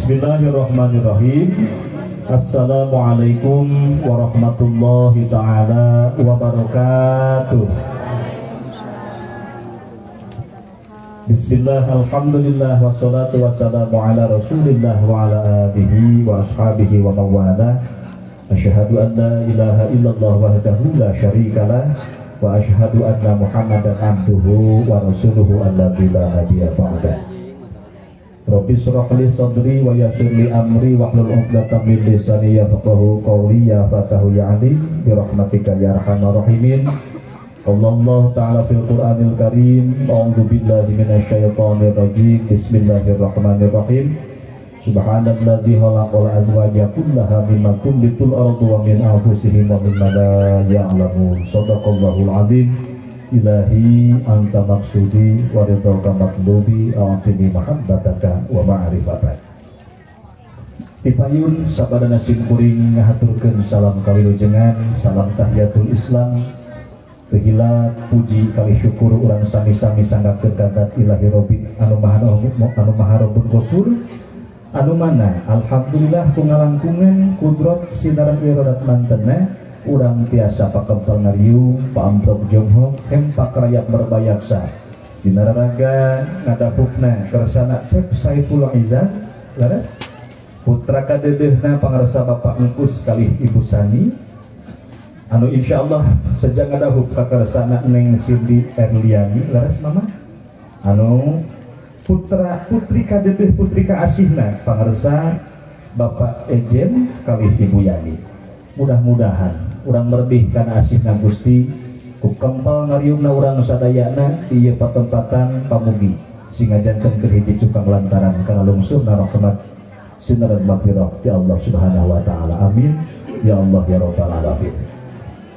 Bismillahirrahmanirrahim. Assalamualaikum warahmatullahi taala wabarakatuh. Bismillah, alhamdulillah, wassalatu wassalamu ala rasulillah wa ala alihi wa ashabihi wa mawala. Asyhadu an la ilaha illallah wahdahu la syarikalah wa asyhadu anna muhammadan abduhu wa rasuluhu alladzi la nabiyya ba'dah. Rabbi shrah li sadri wa yassir li amri wahlul 'uqdatam min lisani yafqahu qawli ya fatahu ya alim bi rahmatika ya arhamar rahimin. Allah ta'ala fil Qur'anil Karim, a'udzu billahi minasyaitonir rajim. Bismillahirrahmanirrahim. Subhanalladzi khalaqal azwaja kullaha mimma tunbitul ardu wa min anfusihim wa mimma la ya'lamun. Shadaqallahul azim. Ilahi anta maqsudi wa ridhaka matlubi, a'tini mahabbataka wa ma'rifatak. Tipayun sabadana simkuring ngahaturkeun salam kawilujengan, salam tahiyatul Islam. Teu hilap puji kali syukur urang sami-sami sanggakeun ka Dzat Ilahi Robbi anu maha anu maha Rabbun Ghafur, anu mana alhamdulillah ku ngalangkungan kudrot sinaran irodat mantena urang tiasa pakempel ngariung paamprok jonghok hempak rayap merbayaksa dina raraga ngadahupna kersana Cep Saiful Izaz laras putra kadeudeuna pangarsa Bapak Engkus kalih Ibu Sani anu insyaallah sejak ngadahup ka kersana Neng Cindy Erliani laras mama anu putra putri kadeudeung putri kaasihna pangarsa Bapak Ejen kalih Ibu Yani. Mudah-mudahan urang merbih kana asihna Gusti ku kempal ngariungna urang sadayana di ieu patempatan pamugi sing ngajanten keur hiji cukang lantaran kana lungsurna rahmat sinaran magfirah ti Allah Subhanahu wa taala. Amin ya Allah ya rabbal alamin.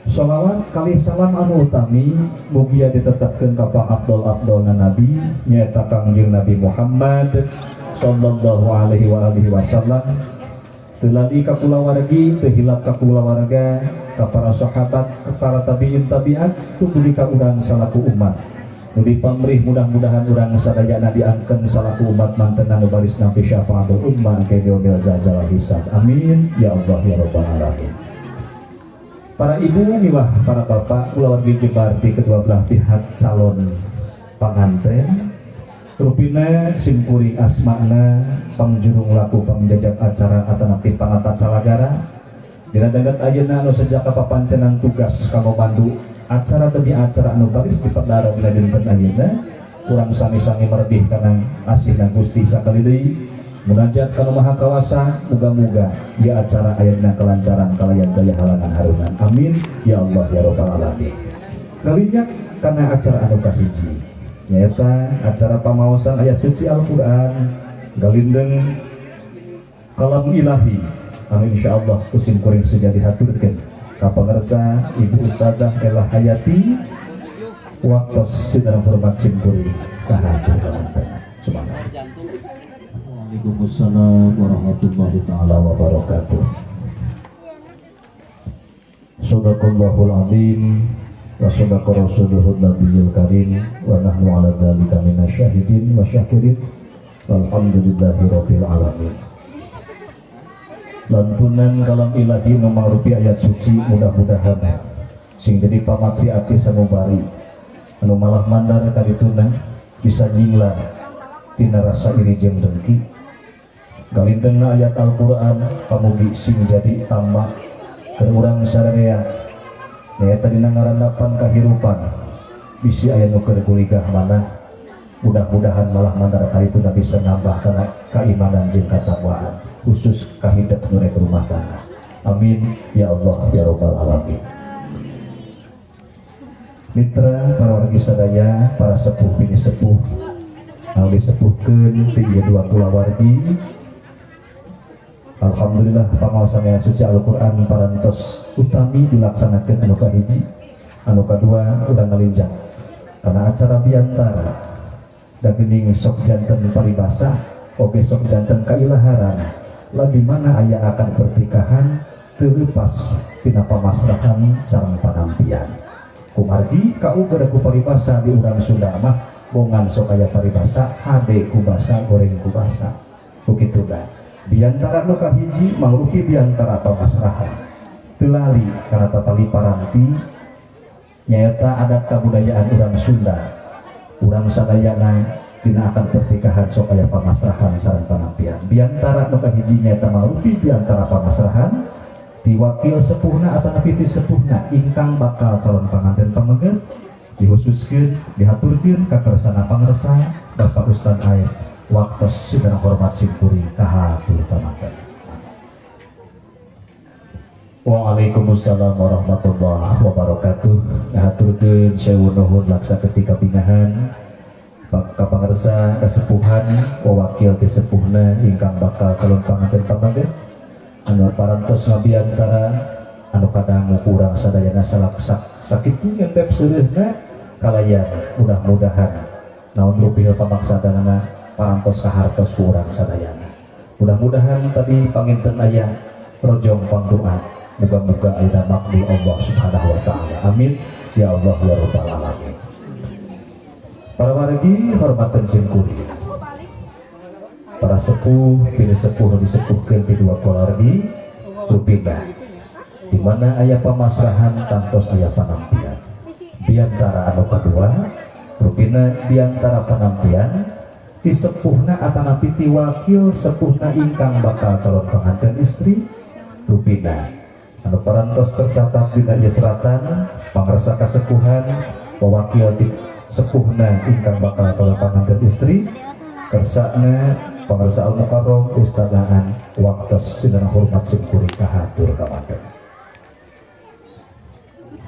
Sholawat kali salam anu utami mugia ditetapkeun ka Abdul-abdulna Nabi nyaeta Kangjeng Nabi Muhammad sallallahu alaihi wa alihi wasallam. Teu lali ka kulawargi, teu hilap ka kulawarga, ka para sahabat, ka para tabi'in tabi'at, tuluy ka urang salaku umat. Nu dipamrih mudah-mudahan urang sadayana diangkeun salaku umat mantena nu baris nampi syafaatul ummah ke yaumil zalzalah hisab. Amin ya Allah ya rabbal alamin. Para ibu miwah para bapak kulawargi jembar di kedua belah pihak calon panganten, rupina simkuring asmana pangjurung laku pangjajab acara atanapi panata calagara dina danget ayeuna anu sejak kapapancenan tugas kanggo bantu acara demi acara anu baris dipendara dina dinten ayeuna urang sami-sami merebih kana asihna Gusti sakali deui munajat kana Maha Kawasa muga-muga ieu acara ayeuna kelancaran kalayan daya halangan harunan. Amin ya Allah ya rabbal alamin. Kalinyak kana acara anu kahiji nyaeta acara pamaosan ayat suci Al-Qur'an galindeng kalam ilahi anu insyaallah ku simkuring seja dihaturkeun ka pangersa Ibu Ustadzah Ella Hayati waktos sinareng hormat simkuring kahatur kamanten. Waalaikumsalam warahmatullahi taala wabarakatuh. Shadaqallahul azim wa sadaqa rasuluhun nabiyul karim wa nahnu ala dzalika minasyahidin wa syakirin walhamdulillahi rabbil alamin. Lantunan kalam ilahi nu mangrupi ayat suci mudah-mudahan sing jadi pamatri ati sanubari anu malah mandar kadituna bisa nyinglar tina rasa iri jeung dengki. Galintengna ayat Al-Qur'an pamugi sing jadi tambah keur urang sararea nyaeta dina ngarandapan kahirupan bisi aya nu keur kuligah mana mudah-mudahan malah mandar kadituna bisa nambah kana keimanan jeung katakwaan khusus kahidep nu rek rumah tangga. Amin ya Allah ya rabbal alamin. Mitra para wargi sadaya, para sepuh bini sepuh anu disepuhkeun ti ieu dua kulawargi. Alhamdulillah pamaosan ayat suci Al-Qur'an parantos utami dilaksanakeun anu kahiji, anu kadua urang ngalinjang kana acara biantara da geuning sok janten paribasa oge sok janten kailaharan lah di mana aya akan pernikahan teu leupas tina pamasrahan sareng panampian. Kumargi kauger ku paribasa di urang Sunda mah bongan sok aya paribasa hade ku basa goreng ku basa. Begitu dah. Biantara nu kahiji mangrupi biantara pamasrahan teu lali kana tatali paranti nyaeta adat kabudayaan urang Sunda. Urang sadayana dina akan pernikahan sok aya pamasrahan sareng panampian. Biantara nu kahiji nyaeta mangrupi biantara pamasrahan ti wakil sepuhna atanapi ti sepuhna ingkang bakal calon panganten pameget dihususkeun dihaturkeun ka kersana pangersa Bapak Ustad Aep waktos sidang hormat simkuring kahatur pamanten. Waalaikumsalam warahmatullahi wabarakatuh. Ngahaturkeun sewu nuhun laksa ketika bingahan ka pangersa kasepuhan wawakil ti sepuhna ingkang bakal calon panganten pamanten anu parantos ngabiantara anu kadangu ku urang sadayana salaksak sakitu nyentep seureuhna kalayan mudah-mudahan naon rupiah pamaksadanana parantos kahartos ku urang sadayana. Mudah-mudahan tadi panginten aya rojong pangdoa muga-muga ayeuna makbul Allah Subhanahu wa taala. Amin ya Allah ya rabbal alamin. Para wargi hormaten simkuring, para sepuh pilih sepuh disepuhkeun ti dua keluargi rupina di mana aya pamasrahan tantos aya panampian. Biantara anu kadua rupina biantara panampian ti sepuhna atanapi ti wakil sepuhna ingkang bakal calon pengantin istri rupina anu parantos tercatat dina ieu seratan pangersa kasepuhan wawakil ti sepuhna ingkang bakal calon pengantin istri kersana pangersa al mukarrom Ustad Aan waktos sidang hormat simkuring kahatur kamanten.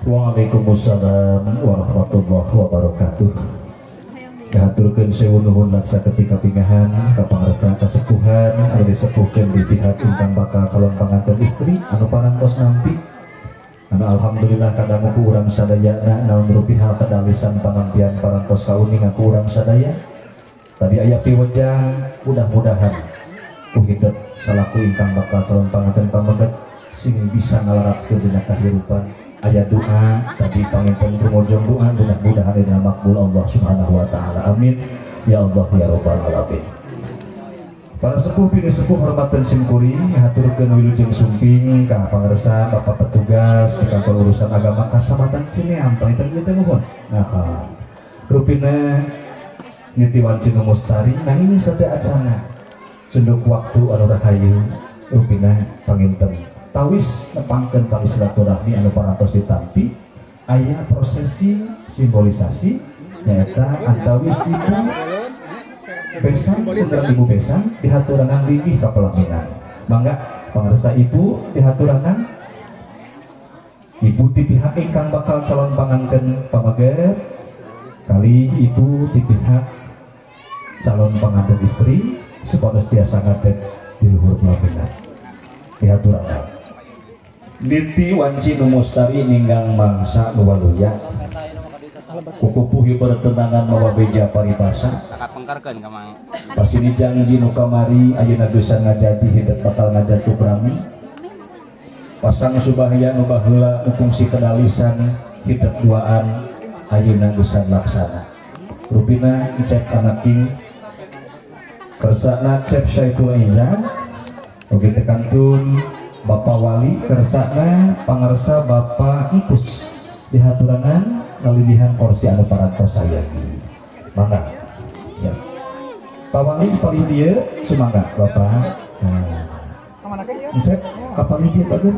Waalaikumsalam warahmatullahi wabarakatuh. Kahaturkeun sewu nuhun laksa ketika pingahan ka pangersa kasepuhan anu disepuhkeun di pihak ingkang bakal calon panganten istri anu parantos nampi anu alhamdulillah kadangu ku urang sadayana naon rupi hal kadalisan panampian parantos kauninga ku urang sadaya. Tadi aya piwejang mudah-mudahan ku hidep salaku ingkang bakal calon panganten pameget sing bisa ngalarapkeun dina kahirupan. Aya doa tadi panginten rumojong doa mudah-mudahan dina makbul Allah Subhanahu wa taala. Amin ya Allah ya rabbal alamin. Para sepuh pilih sepuh hormaten simkuring haturkeun wilujeng sumping ka pangersa Bapak petugas di kantor urusan agama kacamatan Cineam panginten ieu teh nuhun. Nah, rupina niti wanci nu mustari nanging sateu acana cunduk waktu anu rahayu rupina panginten tawis nepangkeun tali silaturahmi anu parantos ditampi aya prosesi simbolisasi nyaeta antawis ibu besan sedang ibu besan dihaturanan linggih ka pelaminan. Mangga pangersa ibu dihaturanan ibu ti pihak ingkang bakal calon panganten pameget kali ibu ti pihak calon pengantin istri supados tiasa ngadeg di luhur pelaminan dihaturanan. Niti wanci nu mustari ninggang mangsa nu waluya kukupuh ieu bertenangan mawa beja paribasa pasini janji nu kamari ayeuna geus ngajadi hidup bakal ngajatuh rami pasang subahya nu baheula nu kungsi kedalisan hidup duaan ayeuna geus laksana rupina Encep Anaking kersana Cep Syaiful Iza oge teh kantun Bapak Wali kersana pangersa Bapak Ipus dihaturanan ngalilihan kursi anu parantos sayagi. Mangga. Siap. Pak Wali paling dieu sumangga Bapak. Nah. Encep ka paling dieu Pak Gun.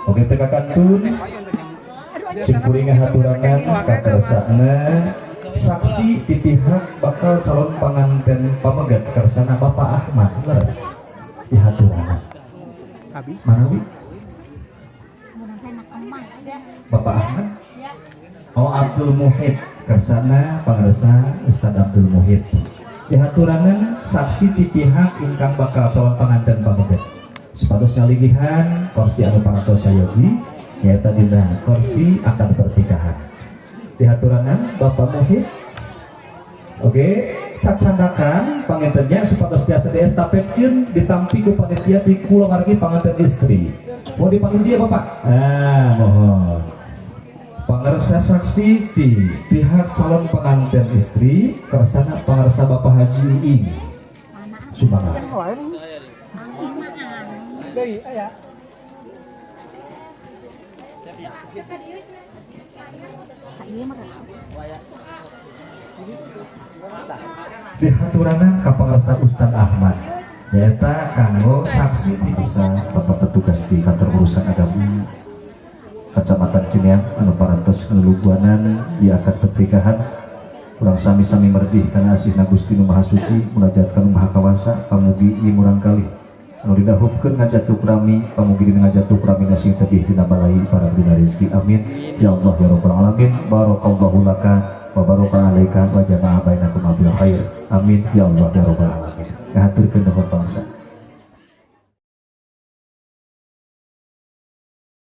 Oke teh kantun simkuring ngahaturanan ka kersana saksi di pihak bakal calon panganten pamegat kersana Bapak Ahmad leres dihaturanan. Manawi Bapak Ahmad Oh Abdul Muhid kersana pangersa Ustad Abdul Muhid dihaturanan saksi di pihak ingkang bakal calon panganten pamegat supados ngaligihan kursi anu parantos sayogi nyaeta dina kursi akad pernikahan dihaturanan Bapak Muhid. Oke, saksanakan pangantennya supados tiasa diestafetkeun ditampi ku panitia di kula wargi panganten istri. Mau dipanggil dia Bapak? Ah, mohon. Pangersa saksi ti pihak calon pengantin istri kersana pangersa Bapak Haji Iing. Sumangat. Dihaturanan ka pangersa Ustaz Ahmad nyaeta kanggo saksi ti bisa Bapak petugas di kantor urusan agama Kecamatan Cineam anu parantos ngeluluguanan di akad pernikahan. Urang sami-sami merdih kana asihna Gusti Nu Maha Suci munajat ka Nu Maha Kawasa pamugi ieu murangkalih anu didahupkeun ngajatuk rami pamugi dina ngajatuk rami sing tebih tina balai para dina rezeki, amin ya Allah ya rabbal alamin. Barakallahu laka wa baraka alaika wa jama'a bainakum bil khair, amin ya Allah ya rabbal alamin. Ngahaturkeun nuhun bangsa.